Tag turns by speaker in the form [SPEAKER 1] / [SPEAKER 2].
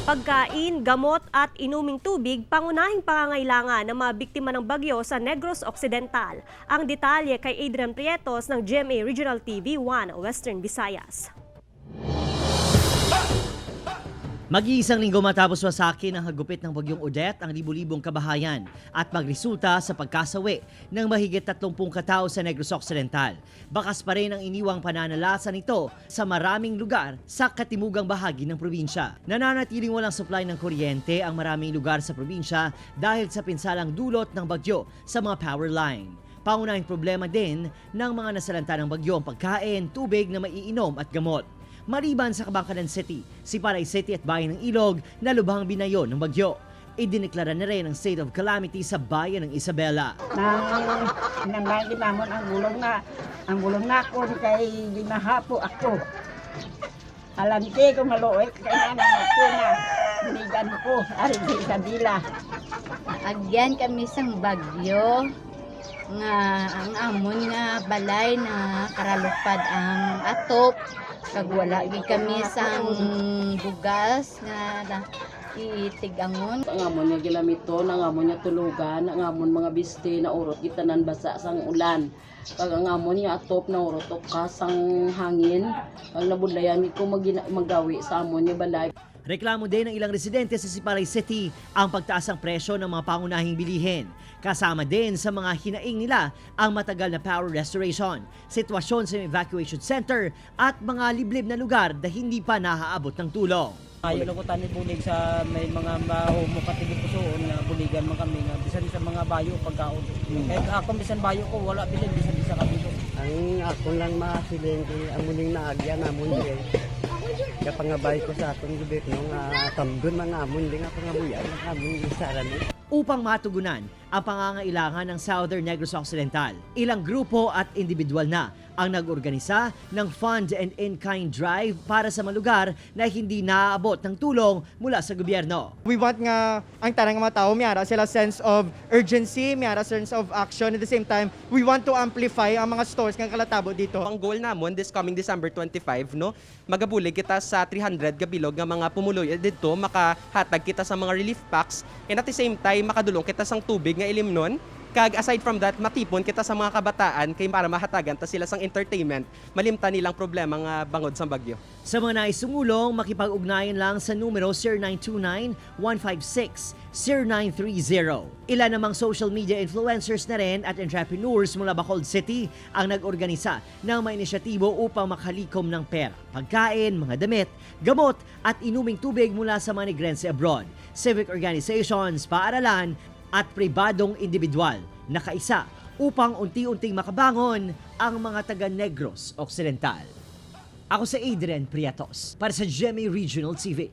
[SPEAKER 1] Pagkain, gamot at inuming tubig, pangunahing pangangailangan ng mga biktima ng bagyo sa Negros Occidental. Ang detalye kay Adrian Prietos ng GMA Regional TV 1 Western Visayas.
[SPEAKER 2] Mag-iisang linggo matapos wasakin ang hagupit ng bagyong Odette ang libu-libong kabahayan at magresulta sa pagkasawi ng mahigit 30 katao sa Negros Occidental. Bakas pa rin ang iniwang pananalasa nito sa maraming lugar sa katimugang bahagi ng probinsya. Nananatiling walang supply ng kuryente ang maraming lugar sa probinsya dahil sa pinsalang dulot ng bagyo sa mga power line. Pangunahing problema din ng mga nasalanta ng bagyo ang pagkain, tubig na maiinom at gamot. Maliban sa Kabankalan City, Sipalay City at Bayan ng Ilog na lubhang binayo ng bagyo. Idineklara na rin ang state of calamity sa bayan ng Isabela.
[SPEAKER 3] Nang nang namon ang gulong na ako kay ginahapo ako. Alante ko maluoy kay nanang ako na binigan ko ari sa Isabela.
[SPEAKER 4] Agyan kami sang bagyo nga ang amon nga balay na karalupad ang atop kag wala gid kami sang bugas nga na itigangon.
[SPEAKER 5] Ang amon nga gilamiton, ang amon nga tulugan, ang amon mga biste na urot gitanan basa sang ulan. Kag ang amon nga atop na urot ka sang hangin, kag nabudlayan gid ko magawi sa amon nga balay.
[SPEAKER 2] Reklamo din ng ilang residente sa Sipalay City ang pagtaas ng presyo ng mga pangunahing bilihin. Kasama din sa mga hinaing nila ang matagal na power restoration, sitwasyon sa evacuation center at mga liblib na lugar na hindi pa nahaabot ng tulong.
[SPEAKER 6] Ayo lang ko tani bulig sa may mga mahumo katibig pusoon nga buligan man kami nga bisan sa mga bayo pagkaon. Kaya ako bisan bayo ko wala bilin bisan isa ka bilo.
[SPEAKER 7] Ang ako lang masiling kay amo ning naagyan amon dire. Kapangabay ko sa akong gobyerno nga tamdon mga amon di nga pangabuyan ang amon isaran ni.
[SPEAKER 2] Upang matugunan ang pangangailangan ng Southern Negros Occidental, ilang grupo at individual na ang nag-organisa ng fund and in-kind drive para sa mga lugar na hindi naaabot ng tulong mula sa gobyerno.
[SPEAKER 8] We want nga ang tanang mga tao may ara sila sense of urgency, may ara sense of action. At the same time, we want to amplify ang mga stores nga kalatabo dito.
[SPEAKER 9] Ang goal namon this coming December 25, no, magabulig kita sa 300 gabilog nga mga pumuloy didto, makahatag kita sa mga relief packs and at the same time makadulong kita sang tubig nga ilimnon, kag aside from that matipon kita sa mga kabataan kay para mahatagan ta sila sang entertainment, malimtan nilang problema nga bangod sang bagyo.
[SPEAKER 2] Sa mga nais sumulong, makipag-ugnayan lang sa numero 0929-156-0930. Ilan namang social media influencers na rin at entrepreneurs mula Bacolod City ang nag-organisa ng mga inisyatibo upang makalikom ng pera, pagkain, mga damit, gamot at inuming tubig mula sa mga Negrense abroad, civic organizations, paaralan at pribadong individual na kaisa upang unti-unting makabangon ang mga taga Negros Occidental. Ako si Adrian Prietos para sa GMA Regional TV.